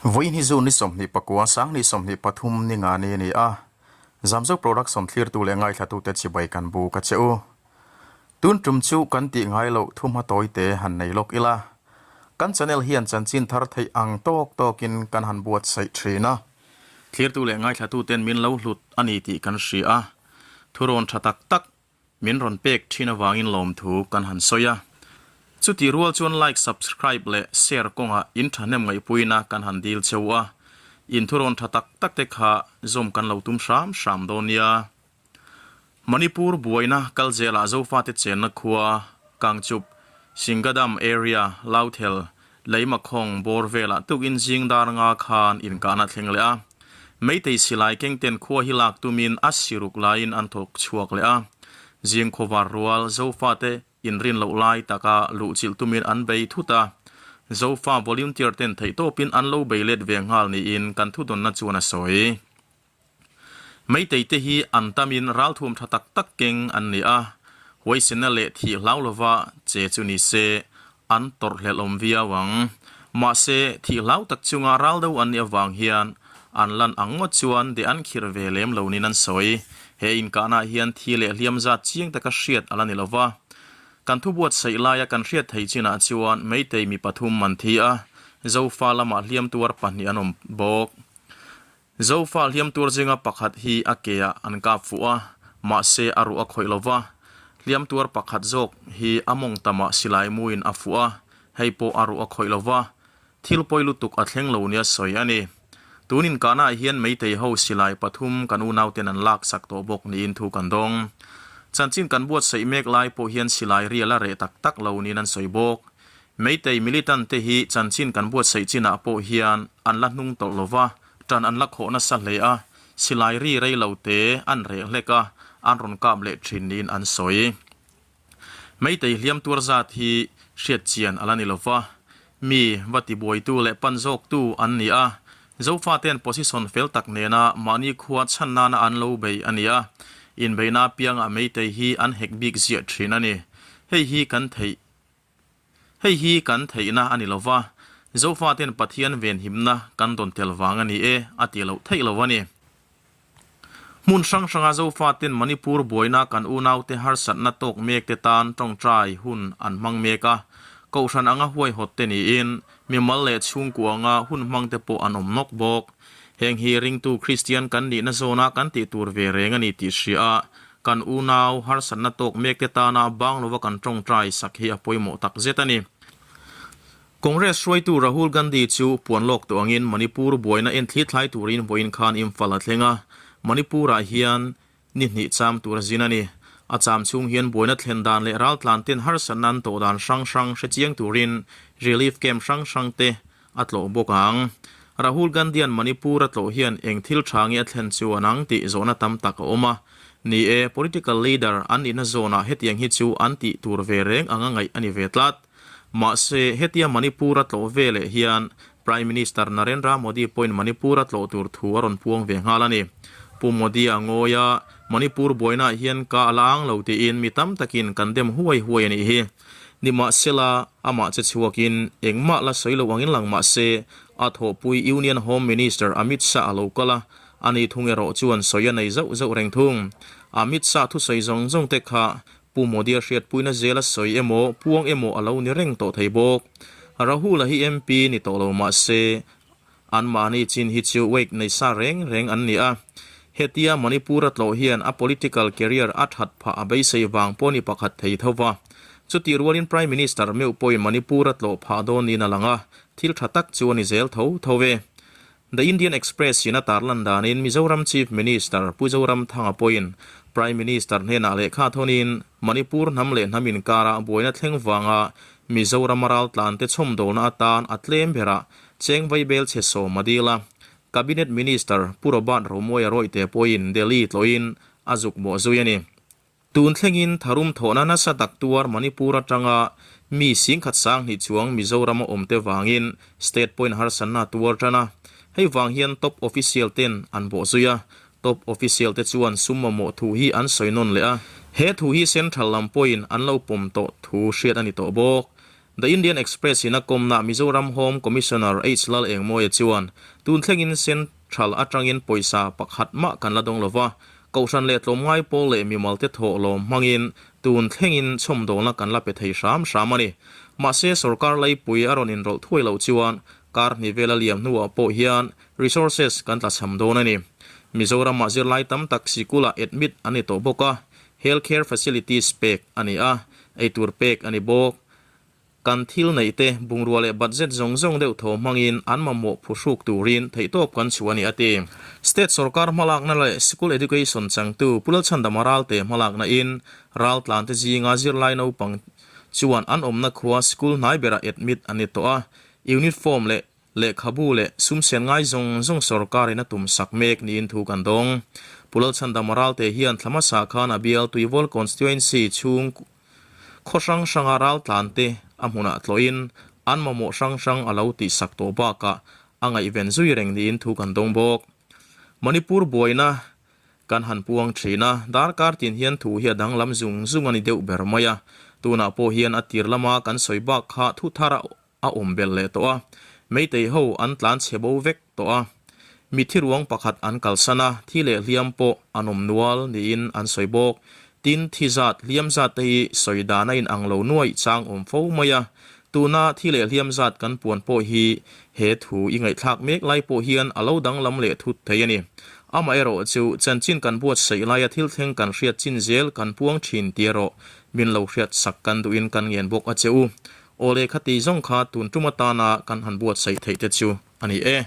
Vawiin hi June ni 29, 2023 ni nga ni a ni a. Zamzo Production thlirtu leh ngaithlatute chibai kan buk a che u. Tun tum chu kan tih ngai loh thu hma tawi te han nei lawk ila. Kan channel hian chanchin thar theih ang tawk tawkin kan han buatsaih thin a. Thlirtu leh ngaithlatuten min lo hlut a ni tih kan hria a. Thurawn tha tak tak Min rawn pek thin avangin lawmthu kan han sawi a. Chutih rual chuan like, subscribe leh share kawngah in thahnem ngaihpuina kan han dil cheu a. In thurawn tha tak tak te kha zawm kan lo tum hram hram dawn nia. Manipur buaina kal zelah Zofate chenna khua Kangchup, Singadam area, Lauthel, Leimakhawng bawr velah tukin zing dar nga khan inkahna thleng leh a. Meitei silai kengten khua hi lak tumin a siruk laiin an thawk chhuak leh a. Zing khawvar rual Zofate inrin loh lai taka luhchilh tumin an bei thut a. Zofa volunteer ten theihtawpin an lo bei let ve nghal niin kan thudawnna chuan a sawi. Meitei te hi an tamin ralthuam tha tak tak keng an ni a, huaisenna leh thih hlau lova che chu ni se an tawrhhlelh awm viau ang. Mahse, thih hlau tak chunga ral deuh an nih avang hian an lan ang ngawt chuan de an khirh ve lem lo niin an sawi. He inkahnaah hian thi leh hliam zat chiang taka hriat a la ni lova. Kan thu buatsaih laia kan hriat theih chinah chuan Meitei mi pathum an thi a, Zofa lamah hliam tuar pahnih an awm bawk. Zofa hliam tur zinga pakhat hi a ke ah an kap fuh a, mahse a ruh a khawih lo va. Hliam tuar pakhat zawk hi a mawng tamah silai muin a fuh a, hei pawh a ruh a khawih lo va. Thil pawi lutuk a thleng lo nia sawi a ni. Tun inkahnaah hian Meitei ho silai pathum kan unauten an lak sak tawh bawk niin thu kan dawng. Chanchin kan buatsaih mek lai pawh hian silai ri a la reh tak tak lo niin an sawi bawk. Meitei militant te hi chanchin kan buatsaih chinah pawh hian an la hnung tawlh lo va, ṭan an la khawh nasa hle a, silai ri rei lo te an reh hlek a, an rawn kap leh ṭhin niin an sawi. Meitei hliam tuar zat hi hriat chian a la ni lo va, mi va tibuaitu leh pan zawktu an ni a, Zofate'n position fel tak nena mahni khua chhan nana an lo bei a ni a, inbeihna apiangah meitei hi an hek bik ziah ṭhin a ni. Hei hi kan theih Hei hi kan theihna a ni lo va, Zofate'n Pathian venhimna kan dawn tel vang a ni e, a ti loh theih lo a ni. Hmun hrang hranga Zofate'n Manipur buaina kan unaute harsatna tawk mekte tan tawngtai hun an hmang mek a, Kohhran anga huaihawtte niin, mimal leh chhungkua anga hun hmangte pawh an awm nawk bawk. Heng hi ringtu Kristian kan nihna zawna kan tih tur ve reng a ni tih hria a, Kan unau harsatna tawk mekte tana bang lova kan tawngtai sak hi a pawimawh tak zet a ni. Congress hruaitu Rahul Gandhi chu puan lawk tawh angin Manipur buaina en thli thlai turin vawiin khan Imphal a thleng a, Manipur-ah hian ni hnih cham tur a zin a ni. A cham chhung hian buaina thlen dan leh raltlan ten harsatna an tawh dan hrang hrang hre chiang turin relief camp hrang hrang te a tlawh bawk ang. Rahul Gandhi-a'n Manipur a tlawh hian eng thil tha nge a thlen chu an ang tih zawhna tam tak a awm a. Ni e, political leader an nihna zawnah hetiang hi chu an tih tur ve reng anga ngaih a ni ve tlat. Mahse, hetia Manipur a tlawh ve leh hian Prime Minister Narendra Modi pawhin Manipur a tlawh tur thu a rawn puang ve nghal a ni. Pu Modi-a ngawi a, Manipur buainaah hian ka a la ang lo tiin mi tam takin kan dem huai huai a nih hi. Nimahsela, amah che chhuakin engmah la sawi lo angin lang mah se, a thawhpui Union Home Minister Amit Shah a lo kal a, ani thung erawh chuan sawi a nei zauh zauh reng thung. Amit Shah thusawi zawng zawng te kha Pu Modi-a hriatpuina zela sawi emaw, puang emaw a lo ni reng tawh thei bawk. Rahul-a hi MP ni tawh lo mah se, Anmahni chin hi chu wake nei sa reng reng an ni a. Hetia Manipur a tlawh hian a political career a that phah a beisei vang pawh ni pakhat thei tho va. Chutih rualin Prime Minister meuh pawhin Manipur a tlawh phah dawn niin a lang a, thil tha tak chu a ni zel tho tho e. The Indian Express in a tarlan danin Mizoram Chief Minister Pu Zoramthanga pawhin Prime Minister hnenah lehkha thawnin Manipur hnam leh hnam inkarah buaina thleng vanga Mizoram a raltlante chhawmdawlna atan a tlem berah Cheng Vaibel chhe sawm a dil a, Cabinet Minister Pu Robert Romawia Rawihte pawhin Delhi tlawhin a zuk bawh zui a ni. Tun thlengin tharum thawhna nasa tak tuar Manipur atanga mi singkhat sanghnih chuang Mizoram a awmte vangin state pawhin harsatna a tuar tan a, hei vang hian top official ten an bawh zui a, top official te chuan sum mamawh thu hi an sawi nawn leh a, he thu hi central lam pawhin an lo pawm tawh thu hriat a ni tawh bawk. The Indian Express in a kawmna Mizoram Home Commissioner H Lalengmawia chuan, Tun thlengin Central atangin pawisa pakhat mah kan la dawng lova, Kohhran leh tlawmngai pawl leh mimalte thawh lawm hmangin tun thlengin chhawmdawlna kan la pe thei hram hram a ni. Mahse sorkar laipui a rawn inrawlh thuai loh chuan kar hnih vela liam hnuah pawh hian resources kan tlachham dawn a ni. Mizoramah zirlai tam tak sikulah admit an ni tawh bawk a, health care facilities pek a ni a, eitur pek a ni bawk. Kan thil neih te, bungrua leh budget zawng zawng deuh thaw hmangin an mamawh phuhruk turin theihtawp kan chhuah a ni, a ti. State sorkar hmalakna leh School Education changtu Pu Lalchhandama Ralte hmalakna in raltlante zinga zirlai naupang chuan an awmna khua school hnai berah admit an ni tawh a, unit form leh Lehkhabu leh sumsen ngai zawng zawng sorkarin a tum sak mek niin thu kan dawng. Pu Lalchhandama Ralte hian thla hmasa khan a bial Tuivawl Constituency chhung khaw hrang hranga raltlante a hmunah tlawhin an mamawh hrang hrang a lo tihsak tawh bakah a ngaihven zui reng niin thu kan dawng bawk. Manipur buaina Kan han puang thin a, darkar tin hian thu hi a danglam zung zung a ni deuh ber mai a. Tunah pawh hian a tir lama kan sawi bak kha thu thar a a awm belh leh tawh a, Meitei ho an tlan chhe bo vek tawh a, mithi ruang pakhat an kalsan a, thi leh hliam pawh an awm nual niin an sawi bawk. Tin, thi zat, hliam zat te hi sawi dan a inang lo nuaih chang awm fo mai a, tuna thi leh hliam zat kan puan pawh hi he thu i ngaihthlak mek lai pawh hian a lo danglam leh thut thei a ni. Amaherawhchu, chanchin kan buatsaih laia thil thleng kan hriat chin zel kan puang thin tih erawh min lo hriat sak kan duhin kan ngen bawk a che u. Awle khati zawng kha tun tum atana kan han buatsaih theih te chu a ni e.